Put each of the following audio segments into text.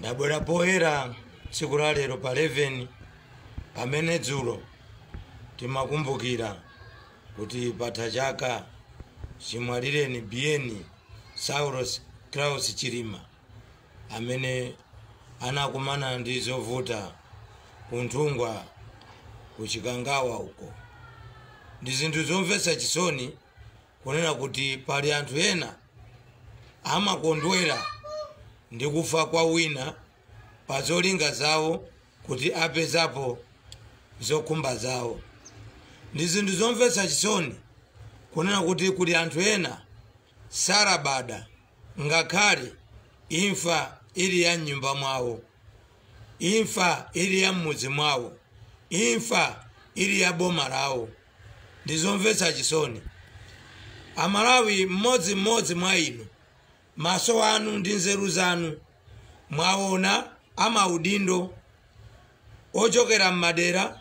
Ndabwera poyera tsiku la lero pa 11, pamene dzulo timakumbukira kuti patha chaka chimwalireni Biyeni Saulos Klaus Chilima, amene anakumana ndi zovuta kunthungwa kuchikangawa uko. Ndi zinthu zomvetsa chisoni kunena kuti pali anthu ena amakondwera ndi kufa kwa wina pa zolinga zawo kuti apezapo zokhumba zawo. Ndi zinthu zomvetsa chisoni kunena kuti kuli anthu ena salabada ngakhale imfa ili ya mnyumba mwawo, imfa ili ya mmudzi mwawo, imfa ili ya boma lawo. Ndi zomvetsa chisoni. Amalawi, mmodzimmodzi mwa inu, maso anu ndi nzeru zanu, mwaona amaudindo ochokera mmadera,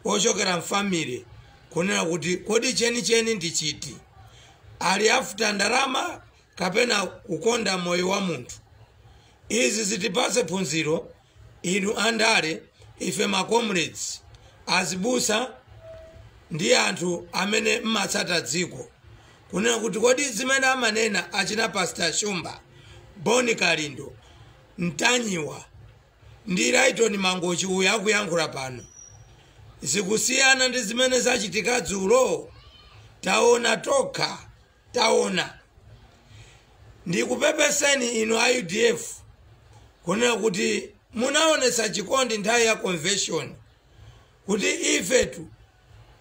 ochokera mfamily, kunena kuti kodi chenicheni ndi chiti? Ali after ndalama kapena kukonda moyo wa munthu? Izi zitipatse phunziro inu andale, ife ma comrades, azibusa ndi anthu amene mmatsata dziko, kunena kuti kodi zimene amanena achina Pastor Shumba, Boni Kalindo, Mtanyiwa ndi Lighton Mangochi uyu akuyankhula pano zikusiyana ndi zimene zachitika dzulo? Taona tokha, taona. Ndikupepeseni inu a UDF kunena kuti munaonetsa chikondi nthawi ya convention kuti ifetu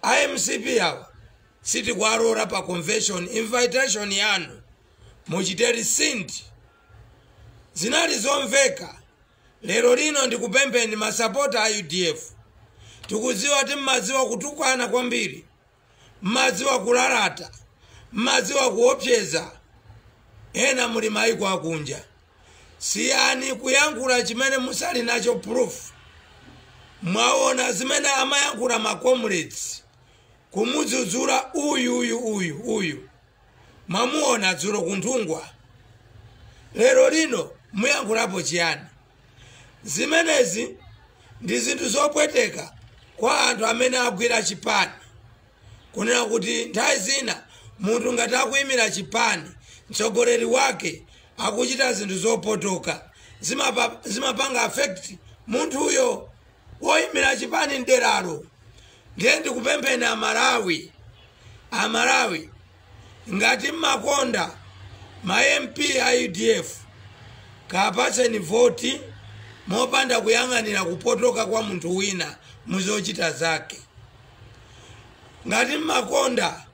a MCP awa sitikuwalola pa convention, invitation yanu muchite rescind. Zinali zomveka. Lero lino ndikupempheni masapota a UDF, tikudziwa kuti mmadziwa kutukwana kwambiri, mmadziwa kulalata, mmadziwa kuopseza ena muli maiko akunja. Siyani kuyankhula chimene musali nacho proof. Mwaona zimene amayankhula ma comrades kumudzudzula uyu, uyu, uyu, uyu, mwamuona dzulo kunthungwa. Lero lino muyankhulapo chiyani? Zimenezi ndi zinthu zopweteka kwa anthu amene agwira chipani, kunena kuti nthawi zina munthu ngati akuyimira chipani, mtsogoleri wake akuchita zinthu zopotoka, zimapanga affect munthuyo woyimira chipani mderalo. Ndiye ndikupempheni Amalawi, Amalawi, ngati mmakonda ma MP a UDF, kapatseni voti mopanda kuyang'anira kupotoka kwa munthu wina muzochita zake. Ngati mmakonda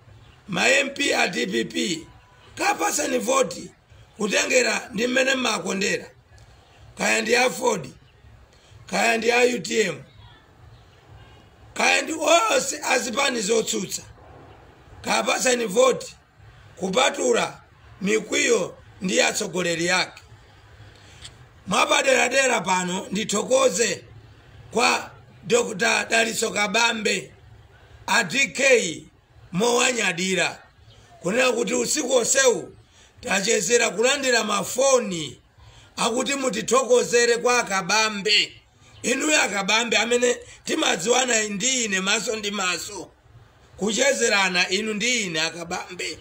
ma MP a DPP, kapatseni voti kutengera ndi mmene mmakondera, kaya ndi a Ford, kaya ndi a UTM, kaya ndi onse azipani zotsutsa, kapatseni voti kupatula mikwiyo ndi atsogoleri ake. Mwapaderadera pano ndithokoze kwa Dr Dalitso Kabambe, a DK, mowanyadira kunena kuti usiku onsewu tachezera kulandira mafoni akuti mutithokozere kwa Akabambe. Inuyo Akabambe amene timadziwana ndi ine maso ndi maso, kuchezerana inu ndi ine Akabambe,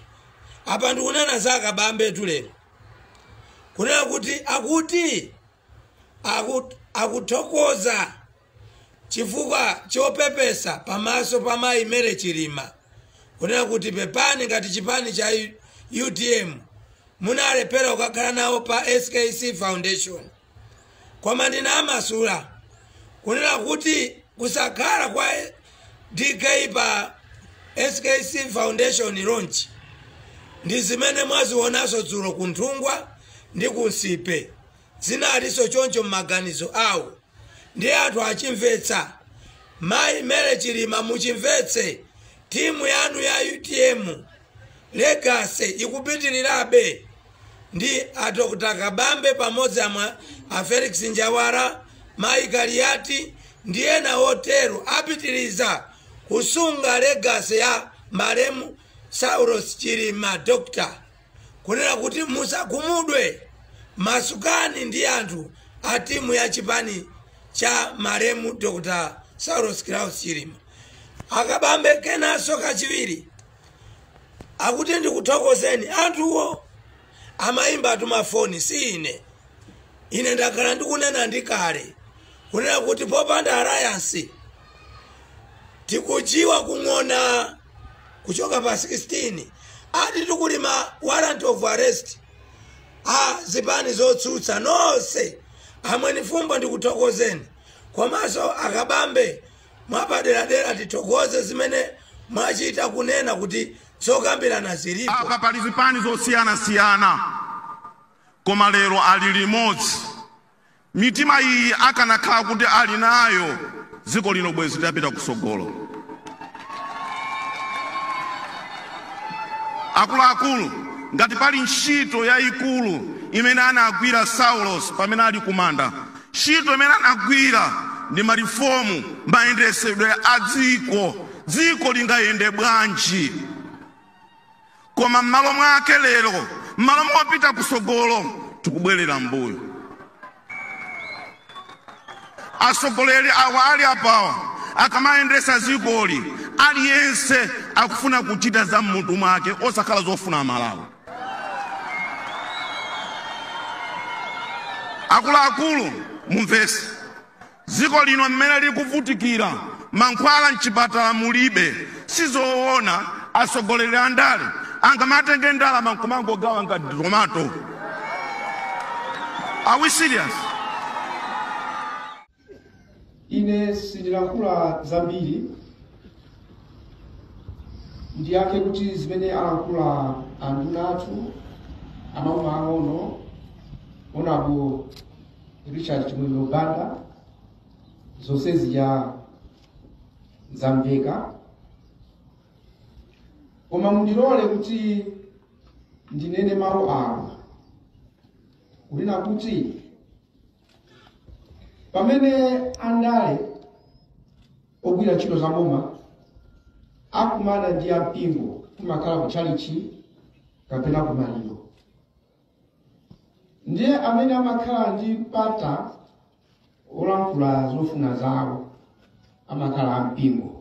apa ndikunena za Akabambe tulero, kunena kuti akuti akuthokoza chifukwa chopepesa pamaso pa mayi Mary Chilima, kunena kuti pepani ngati chipani cha UTM munalephera kukakhala nawo pa SKC Foundation. Koma ndinamasula kunena kuti kusakhala kwa DK pa SKC Foundation launch ndi zimene mwazionanso dzulo kunthungwa ndi kunsipe, zinalinso choncho m'maganizo awo. Ndi anthu achimvetsa. Mayi Mary Chilima, muchimvetse, timu yanu ya UTM legacy ikupitirirabe ndi a Dr Kabambe pamodzi amwe a Felix Njawara, mayi Kaliati ndi ena otero, apitiriza kusunga legacy ya malemu Saulos Chilima Doctor, kunena kuti musakhumudwe, masukani ndi anthu a timu ya chipani cha maremu Dr. Saulos Klaus Chilima. Akabambe kenanso kachiwiri akuti ndikuthokozeni. Anthuwo amayimba atumafoni, si ine. Ine ndakhala ndikunena ndikale kunena kuti popanda alliance tikujiwa kung'ona kuchoka pa 16 ati tikulima warrant of arrest a zipani zotsutsa nonse. Amweni fumbo ndikuthokozeni, komanso akabambe mwapaderadera tithokoze zimene mwachita kunena kuti zokambirana zilipo. Apa pali zipani zosiyanasiyana, koma lero ali limodzi. Mitima iyi akanakhala kuti ali nayo, dziko lino bwezi lidapita kusogolo. Akuluakulu, ngati pali ntchito yayikulu imene anagwira Saulos pamene ali kumanda, ntchito imene anagwira ndi marifomu, mayendesedwe a dziko. Dziko lingayende bwanji? Koma m'malo mwake lero, m'malo mopita kusogolo, tikubwerera mbuyo. Atsogoleri awa ali apawa akamayendesa dzikoli, aliyense akufuna kuchita za mmutu mwake, osakhala zofuna Malawi. Akuluakulu, mumvese, dziko lino mmene likuvutikira, mankhwala mchipatala mulibe. Sizoona atsogoleri a ndale angamatenge ndalama nkumangogawa ngati tomato. Are we serious? Ine sindilankhula zambiri, ndiyake kuti zimene alankhula anduna athu amaboma ang'ono, Honorable Richard Chimwendo Banda, zonse zija zamveka. Koma mundilole kuti ndinene mawu awa, kunena kuti pamene andale ogwira ntchito za boma akumana ndi ampingo, kumakhala kutchalichi kapena kumaliro, ndiye amene amakhala ndi mpata olankhula zofuna zawo amakhala ampingo.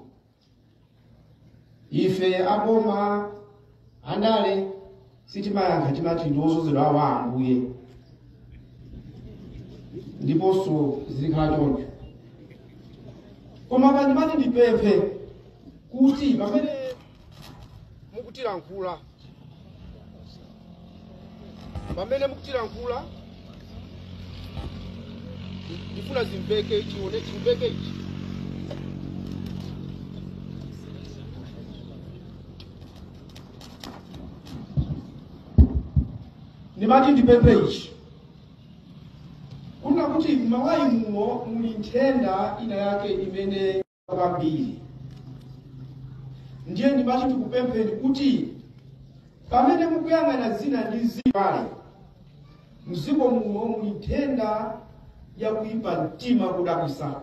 Ife aboma andale sitimayankha, timati ndi ozozedwa awo a Ambuye, ndiponso zikhala choncho. Koma pandimati ndipemphe kuti pamene mukutilankhula, pamene mukutilankhula, ndifuna zimveke, chione chimveke ichi. Ndimati ndipemphe ichi, kuna kuti m'Malawi muno muli nthenda ina yake imene kwambiri. Ndiye ndimati ndikupempheni kuti pamene mukuyang'ana zina ndi zina, mdziko muno muli nthenda yakuipa mtima kudabwisa,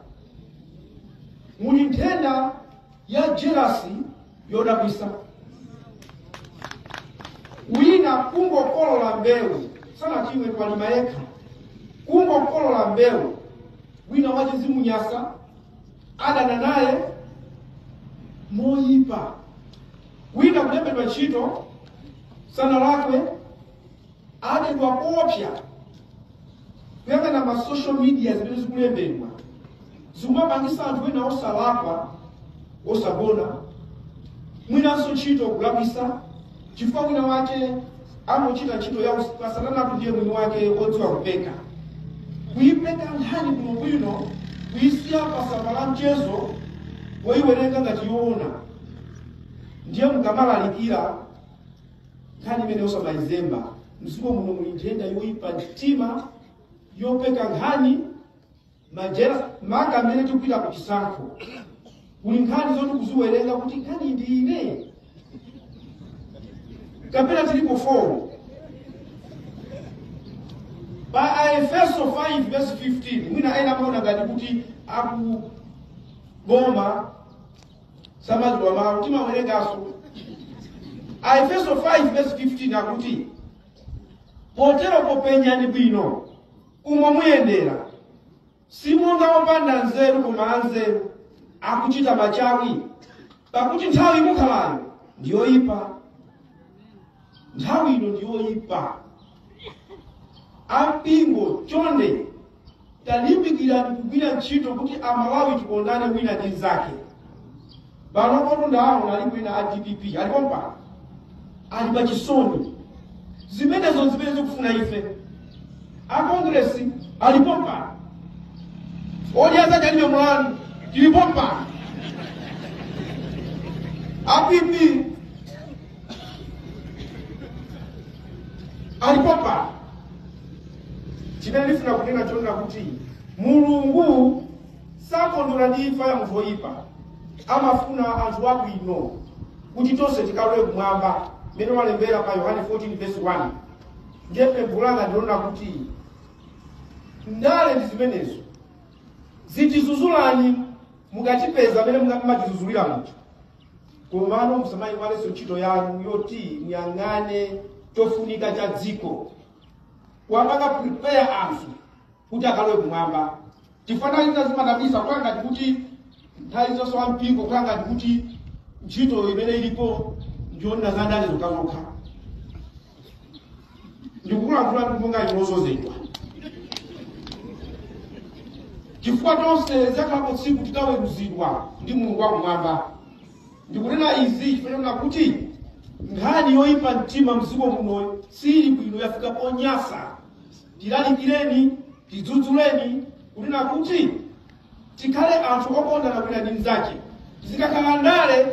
muli nthenda ya jealousy yodabwisa. Wina kungokolola mbewu, sanachimwe palima yekha, kungokolola mbewu, wina wachizimunyasa adana naye moyipa. Wina kulembedwa ntchito sanalakwe, adedwa koopsa. Kuyang'ana ma social media zimene zikulembedwa zikumapangisa anthu ena osalakwa osagona, mwinanso ntchito kulakwisa, chifukwa wina wake amuchita ntchito ya pasananatu, ndiye mwini wake odziwa kupeka, kuyipeka nkhani bwinobwino, kuyisiya pasamba la mchezo woyiwerenga ngati yoona. Ndiye mukamalalikira nkhani imene osamayizemba. Mdziko muno muli nthenda yoyipa mtima yopeka nkhani majera, maka amene tikupita ku chisankho, kuli nkhani zoti kuziwerenga kuti nkhani ndi ine kapena tilipo 4. Pa Aefeso 5 verse 15, mwina ena amaona ngati kuti akuboma samadziwa mawu, timawerenganso. Aefeso 5 verse 15 akuti, potero popenyani bwino umo muyendera. Simonga opanda nzeru koma anzeru, akuchita machawi, pakuti nthawi imukhalayo ndiyoyipa. Nthawi ino ndiyoyipa. Ampingo chonde talimbikirani kugwira ntchito kuti Amalawi tikondane wina ndi mnzake. Panopo ndaona alipo ena a DPP alipo mpano ali pachisoni, zimenezo zimene zikufuna ife. A Congress alipo mpano, Odya Zake Alibe Mulandu tilipo mpano, a PP alipo mpano. Chimene ndifuna kunena chonena kuti Mulungu sakondwera ndi imfa ya munthu woyipa, amafuna anthu abwino kuti tonse tikalowe kumwamba, mmene walembera pa Yohane 14 verse 1. Ndiye pempho langa ndilona kuti ndale ndi zimenezo zitizuzulani mukatipeza mmene mumatizuzulira munthu, komano musamayiwalenso ntchito yanu yoti muyang'ane chofunika cha dziko, kuwapanga prepare anthu kuti akalowe kumwamba. Chifukwa zimadabwitsa kukhala ngati kuti nthawi zonse wampingo kukhala ngati kuti ntchito imene ilipo ndiyonena za ndale zokhazokha. Ndikukulankhula monga inu ozozedwa, chifukwa tonse zakhalapo tsiku tikaweruzidwa ndi Mulungu wakumwamba. Ndikunena izi chifukwa chonena kuti nkhani yoyipa mtima mdziko muno sili bwino, yafika ponyasa. Tilalikireni, tidzudzuleni, kunena kuti tikhale anthu okondana wina ndi mnzake. Zikakhala ndale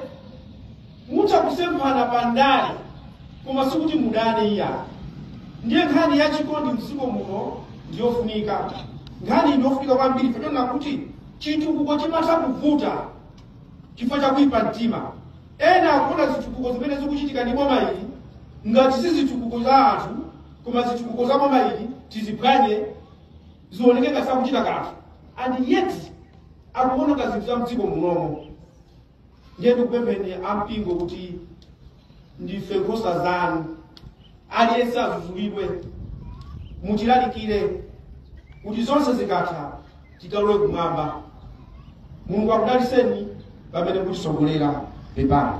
mutha kusemphana pa ndale, koma sikuti mudane iya. Ndiye nkhani yachikondi mdziko muno ndiyofunika, nkhani ndiyofunika kwambiri, chonena kuti chitukuko chimatha kuvuta chifukwa chakuyipa mtima. Ena akuona zitukuko zimene zikuchitika ndi boma ili ngati si zitukuko za anthu, koma zitukuko za boma ili tiziphwanye zioneke ngati sakuchita kanthu, and yet akuononga zinthu za mdziko munomo. Ndiye ndikupempheni ampingo kuti ndife nkhosa zanu, aliyense azuzulidwe, mutilalikire kuti zonse zikatha tikalowe kumwamba. Mulungu akudalitseni pamene mukutisogolera. Pepani.